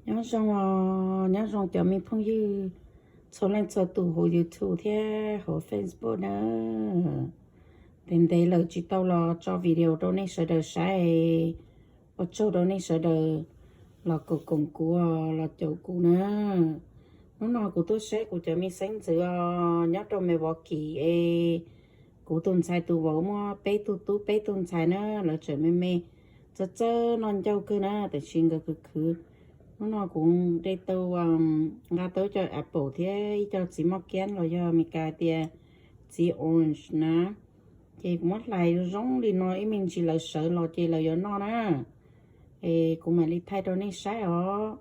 Nyob zoo os, nyob zoo cov me phooj ywg txhua leej txhua tus hauv YouTube thiab hauv Facebook na. Ntev ntev lawm tsis tau los tso video rau nej sawv daws saib. Ua tsaug rau nej sawv daws los koom koom kuv, los caum kuv na. Hnub no kuv tuaj saib kuv cov me xeeb ntxwv os, nyob rau Milwaukee es kuv tus ntxhais tus vauv muaj peb tug tub peb tug ntxhais na, lawv tseem me me, txawj txawj noj ncauj kawg na, tiam sis nkawd khwv khwv. Hnub no kuv de tau, nqa tau ib co apple thiab ib co txiv moj kiab los yog Mes Kas tias txiv orange na. Ces kuv muab hlais zoo zoo li no ib me ntsis lawv sawv los ces lawv yuav noj na. Es kuv mam li thaij rau nej saib os.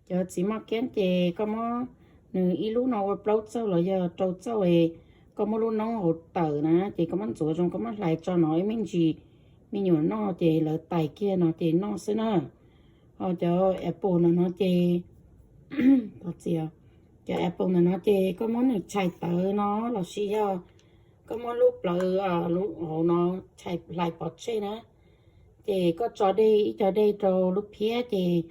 Cov txiv moj kiab ces koj muab nws ib lub no ua plaub txaug los yog rau txaug es koj muab lub noob hauv tawm na, ces koj muab ntxuav zoo koj muab hlais tso no ib me ntsis me nyuam noj ces lawv tais kiag no ces noj xwb na. Ho cov apple no no ces, cov apple no no ces koj muab nws tshais tawv no los sis yog koj muab lub plawv, lub hauv no tshais hlais pov tseg na. Ces koj tso dej ib co dej rau lub phiab ces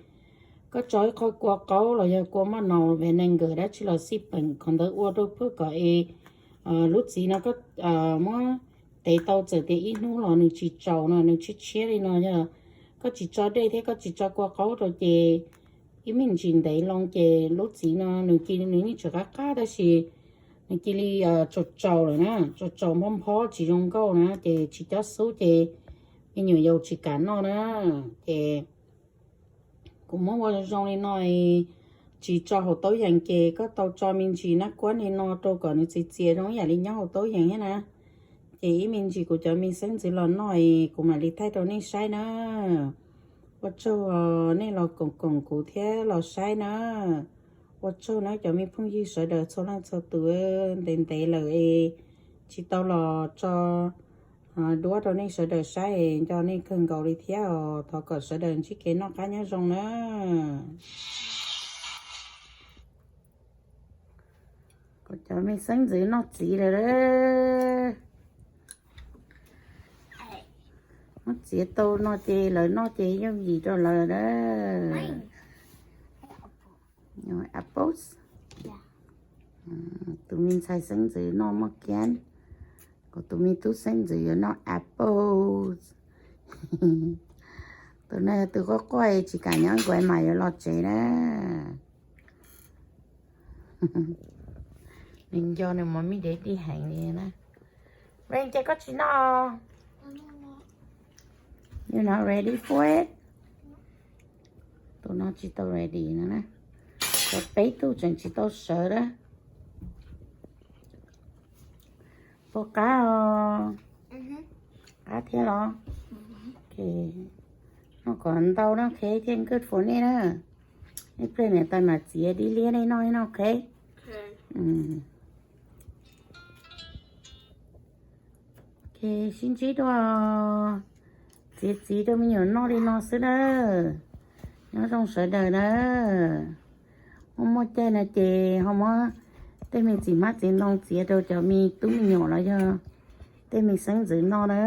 koj tso ib qho kua qaub los yog kua maj no vinegar dab tsi los xij peem qhov ntawd ua rau phwj kom es lub txiv no koj muab tev tau txawm tias ib hnub los nws tsis tsaus no nws tshiab tshiab li no yog koj tsis tso dej thiab koj tsis tso kua qaub rau ces ib me ntsis ntev loo ces lub txiv no nws cia nws yeej tseem qab qab tab sis nws cia li tsaus tsaus lawm na, tsaus tsaus nphob nphob tsis zoo nkauj na ces tsis cob xub ces me nyuam yaus tsis kam noj na. Ces kuv muab ua zoo zoo li no, tsis tso hauv taub yees ces koj tau tso me ntsis nab kuab li no rau kom nws txias txias zoo ib yam li nyob hauv taub yees thiab na. Ces ib me ntsis kuv cov me xeeb ntxwv los noj es kuv mam li thaij rau nej saib na. Ua tsaug nej los koom koom kuv thiab los saib na. Ua tsaug na cov me phooj ywg sawv daws txhua leej txhua tus, ntev ntev lawm es tsis tau los tso duab rau nej sawv daws saib es nco nej kawg nkaus li thiab os. Thov kom sawv daws ntsib kev noj qab nyob zoo na. Kuv cov me xeeb ntxwv noj txiv lawm. Muab txiav tau no ces lawv noj ces yooj yim rau lawv na. Apples. Tus me ntxhais xeeb ntxwv noj moj kiab, kuv tus me tub xeeb ntxwv yuav noj apples. Tus no yog tus quaj quaj tsis kam nyob nkuav mas yuav los tsev na. Nws nco nws mov me dev dij heev li na. Rain, ces koj tsis noj? You not ready for it? Tus no tsis tau ready no na. Cov peb tug tseem tsis tau sawv na. Puas qab os? Qab thiab los? Noj kom ntau na, ok, thiaj good for nej na. Nej pliag niam tais mam txiav dib liab nej noj no, ok. Ok, sib ntsib dua. Txiav txiv rau me nyuam noj li no xwb na. Nyob zoo sawv daws na. Muaj muaj caij no ces ho muab tej me txiv hmab txiv ntoo txiav rau cov me tub me nyuam los yog tej me xeeb ntxwv noj na.